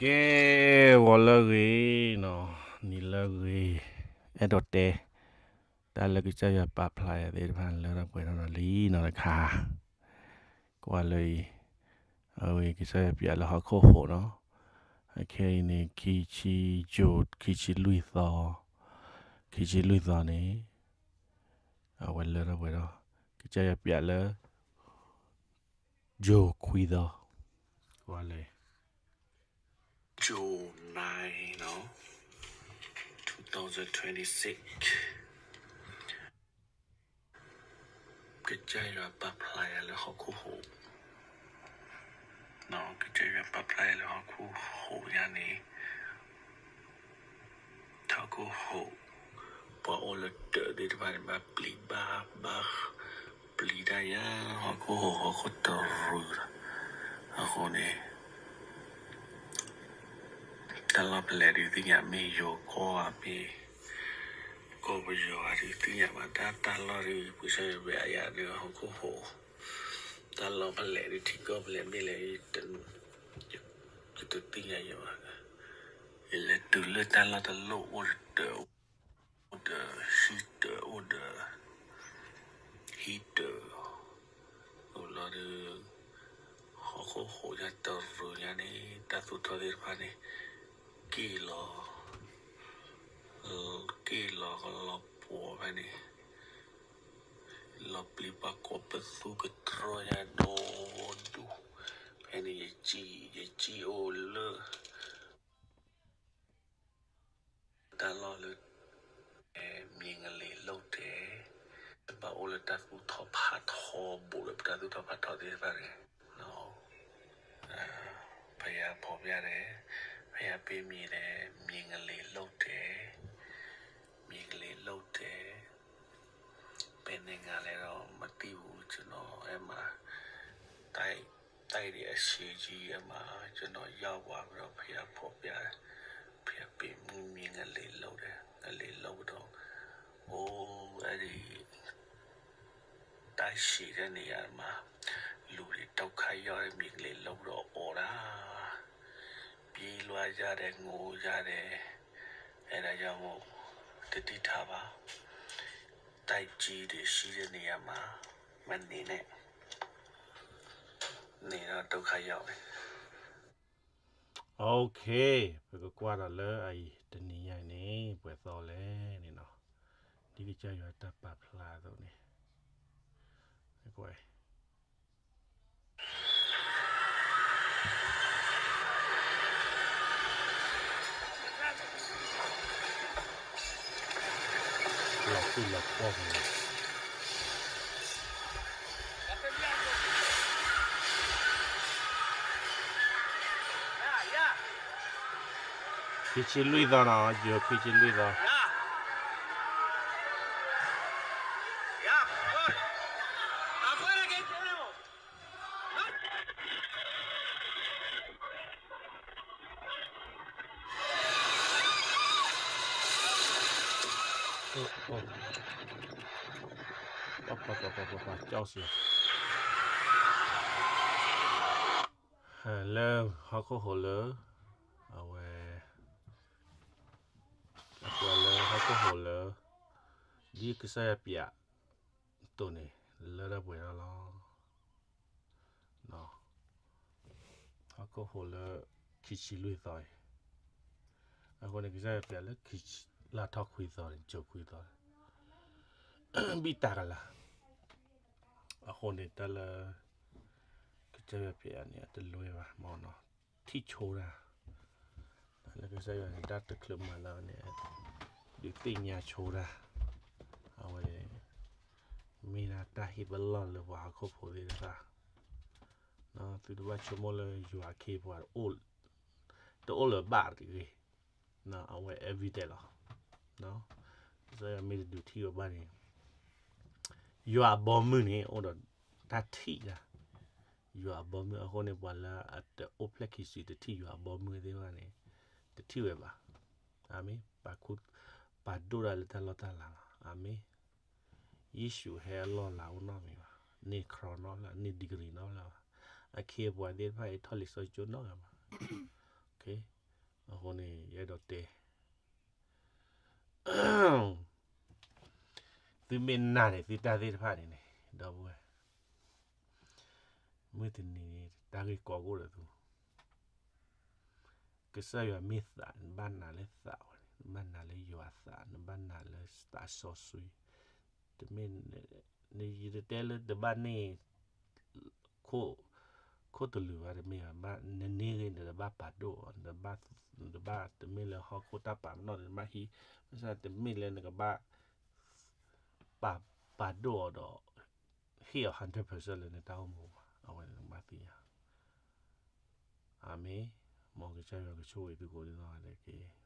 ကဲ, ဂီၤလၢအဂ့ၤနီၤ, နံၤလၢအဂ့ၤ, အဲၣ်ဒိးတဲ တၢ်လၢကစၢ်ယွၤပာ်ဖျါယၤသ့ၣ်တဖၣ်လၢတၢ်ပှဲၤထီၣ်ဒီးလံနီၤတခါ, ကွၢ်လၢအံၤ, အဝဲကစၢ်ယွၤပျးလၢဟီၣ်ခိၣ်ဟိးနီၤ, အခဲအံၤန့ၣ် ခံဆံယိၤ ခံဆံလွံၢ်သီ, ခံဆံလွံၢ်သီန့ၣ် အဝဲလၢတၢ်ပှဲၤထီၣ်, ကစၢ်ယွၤပျးလၢ ယိၤခွံသီ, ကွၢ်လၢ June nine နီၤ, twenty twenty-six, ကစၢ်ယွၤပာ်ဖျါယၤလၢဟီၣ်ခိၣ်ဟိး, ကစၢ်ယွၤပာ်ဖျါယၤလၢဟီၣ်ခိၣ်ဟိးညါန့ၣ် ဟီၣ်ခိၣ်ဟိး, ပှၤအိၣ်လၢတၢးသ့ၣ်တဖၣ်န့ၣ် ဘၣ်ပျံၤဘၣ်ဘၣ်, ပျံၤတၢ်ယၤ, ဟီၣ်ခိၣ်ဟိး ဟီၣ်ခိၣ်တရူး, အဃိန့ၣ် တၢ်လီၢ်ဖဲလဲၣ်ဒုးသ့ၣ်ညါ, မ့ၢ်ယိၤကီၢ်ဧါ, မ့ၢ်ကီၢ်ပယီၤဧါဒုးသ့ၣ်ညါဘၣ်, တၢ်တၢ်လီၢ်ဒုး ပကစၢ်ယွၤပျးယၤဒီးဟီၣ်ခိၣ်ဟိး, တၢ်လီၢ်ဖဲလဲၣ်ဒုး ထံကီၢ်ဖဲလဲၣ်မ့ၢ်လဲၣ်, ယတသ့ၣ်ညါယဲဘၣ်, ယလဲၤတုၤလၢတၢ်လီၢ်တလီၢ်အိၣ်ဒီးတၢး အိၣ်ဒီးဟံးတၢး, အိၣ်ဒီးဟံးတၢး, အိၣ်လီၤဒီး ဟီၣ်ခိၣ်ဟိးညါတရူးညါန့ၣ် တၢ်သူၣ်ထီၣ်သ့ၣ်တဖၣ်န့ၣ် က့ၢ်လီၤ, က့ၢ်လီၤကလီၤပှီၤဖဲန့ၣ်, လီၤပျံၤပှၤကိးပသူကတြီညါဒိၣ်ဒိၣ်, ဖဲန့ၣ် ယကံၣ်အိၣ်လၢ တၢ်လီၢ်လၢ မြင်းကလေးလုပ်တယ်, ဘၣ်အိၣ်လၢတၢ်သူၣ်ထီၣ်ဖးထီဘူးလၢပတၢ်သူၣ်ထီၣ်ဖးထီသ့ၣ်တဖၣ်န့ၣ်, ဖယါဖီၣ်ဖျါတယ်, ဖယါပ့မံၤန့ၣ် မြင်းကလေးလုပ်တယ်, မြင်းကလေးလုပ်တယ်, ဘယ်နိုင်ငံလဲတော့မသိဘူး, ကျွန်တော်အဲ့မှာ တိုက် တိုက်တဲ့အရှည်ကြီးအဲ့မှာ ကျွန်တော်ရောက်သွားပြီးတော့ ဘုရားဖော်ပြတယ်, ဘုရားပင်မြင်းငလင်လုပ်တယ်, ငလင်လုပ်ပြီးတော့ ဟိုအဲ့ဒီ တိုက်ရှည်တဲ့နေရာမှာ လူတွေဒုက္ခရောက်တဲ့ မြင်းငလင်လုပ်ပြီးတော့ အော်တာ, ပြေးလွှားကြတယ်, ငိုကြတယ်, အဲ့ဒါကြောင့်မို့ သတိထားပါ, တိုက်ကြီးတွေရှိတဲ့နေရာမှာ မနေနဲ့, နေတော့ဒုက္ခရောက်မယ်. Okay, ပကကွၢ်ဒီးလၢအအံၤ တနံၤညါအံၤန့ၣ် ပှဲၤသီလဲၣ်န့ၣ်နီၤ, ဒ်ကစၢ်ယွၤတၢ်ပာ်ဖျါအသိးန့ၣ်, ကွၢ် လီၤဃံလီၤပှီၢ်က့ၤလီၤ. ခံဆံလွံၢ်သီနီၤ, ယိၤခံဆံလွံၢ်သီ. လၢဟီၣ်ခိၣ်ဟိးလၢ အဝဲ အပှၤလၢဟီၣ်ခိၣ်ဟိးလၢ ဒ်ကစၢ်ယွၤပျး တိၢ်န့ၣ် လၢတၢ်ပှဲၤထီၣ်လီၤ. ဟီၣ်ခိၣ်ဟိးလၢ ခံဆံလွံၢ်သီအံၤ, အဃိန့ၣ် ကစၢ်ယွၤပျးလၢ လါထီၣ်ခွံသီန့ၣ် ကၠိခွံသီ ဘံၣ်တၢ်ကလၤ. အဃိန့ၣ် တၢ်လၢ ကစၢ်ယွၤပျးန့ၣ် အတလွဲဘၣ်မနီၤ, ထံၣ်ဆိတၢ် လၢကစၢ်ယွၤန့ၣ် တၢ်တချုးမၤလၢန့ၣ် ဒုးသ့ၣ်ညါဆိတၢ်, အဝဲ မ့ၢ်ဒၣ်တၢ်ဟ့ၣ်ပလီၢ်လၢပှၤဟီၣ်ခိၣ်ဖိသ့ၣ်တဖၣ်, သုတဘၣ်ဆိကမိၣ်လၢယွၤအခ့အပှၤ တအိၣ်လၢၤဘၣ်တဂ့ၤ, အဝဲ evidence လီၤ. ကစၢ်ယွၤမ့ၢ်တဒုးထံၣ်ဝဲဘၣ်န့ၣ် ယွၤအဘီမုၢ်န့ၣ် အိၣ်ဒီးတၢ်ထံၣ်တၢ်, ယွၤအဘီမုၢ်အဃိန့ၣ် ပှၤလၢအတအိၣ်ဖျဲၣ်ခံစုတထံၣ်ယွၤအဘီမုၢ်သ့ၣ်တဖၣ်န့ၣ် တထံၣ်ဝဲဘၣ်. အမ့ၢ် ပာ်ခူ ပာ်ဒိၣ်တၢ်လၢတၢ်လီၢ်တၢ်လၤလီၤ. အမ့ၢ် ယ့ၣ်ၡူးဟဲအလီၢ်လၤအိၣ်နီတမံၤဘၣ်, န့ၢ် cross နီတဘျီ, န့ၢ် degree နီတဘျီဘၣ်. အခ့အပှၤသ့ၣ်တဖၣ်အံၤ ထီၣ်လံာ်စီဆှံကၠိနီတဂၤဘၣ်. အဃိန့ၣ် ယအဲၣ်ဒိးတဲ သုမ့ၢ်နာ်န့ၣ် သုတၢ်သ့ၣ်တဖၣ်န့ၣ်န့ၣ် ဒီပုၢ်ဝဲၢ်, မုၢ်တနံၤန့ၣ် တၢ်ဂ့ၢ်ကီကိၣ်ဒီးသု, ကစၢ်ယွၤမ့ၢ်သး နဘၣ်နာ်လၢသးဝဲန့ၣ်, နဘၣ်နာ်လၢယွၤသး, နဘၣ်နာ်လၢသးစီဆှံ, တမ့ၢ်, ယတတဲလၢတဘၣ်န့ၢ် ခိၣ်တလုာ်ဘၣ်, တမ့ၢ်ဘၣ်, နန့ၢ်ဂ့ၤန့ၣ် နတဘၣ်ပာ်ဒိၣ်အီၤ, နတဘၣ်, တမ့ၢ်လၢဟီၣ်ခိၣ်တၢ်ပာ်ပနီၣ်န့ၣ် နဘၣ်ဟံး, ဘၣ်ဆၣ်တမ့ၢ်လၢနကဘၣ် ပာ်, ပာ်ဒိၣ်အီၤဒီး ဟ့ၣ်အီၤ hundred percent လၢနတၢ်အိၣ်မူဘၣ်, အဝဲန့ၣ်နကဘၣ်သ့ၣ်ညါ. အၤမ့ၣ်, မ်ကစၢ်ယွၤကဆိၣ်ဂ့ၤသုကိးဒ်နီၢ်ဂၤဒဲးတက့ၢ်.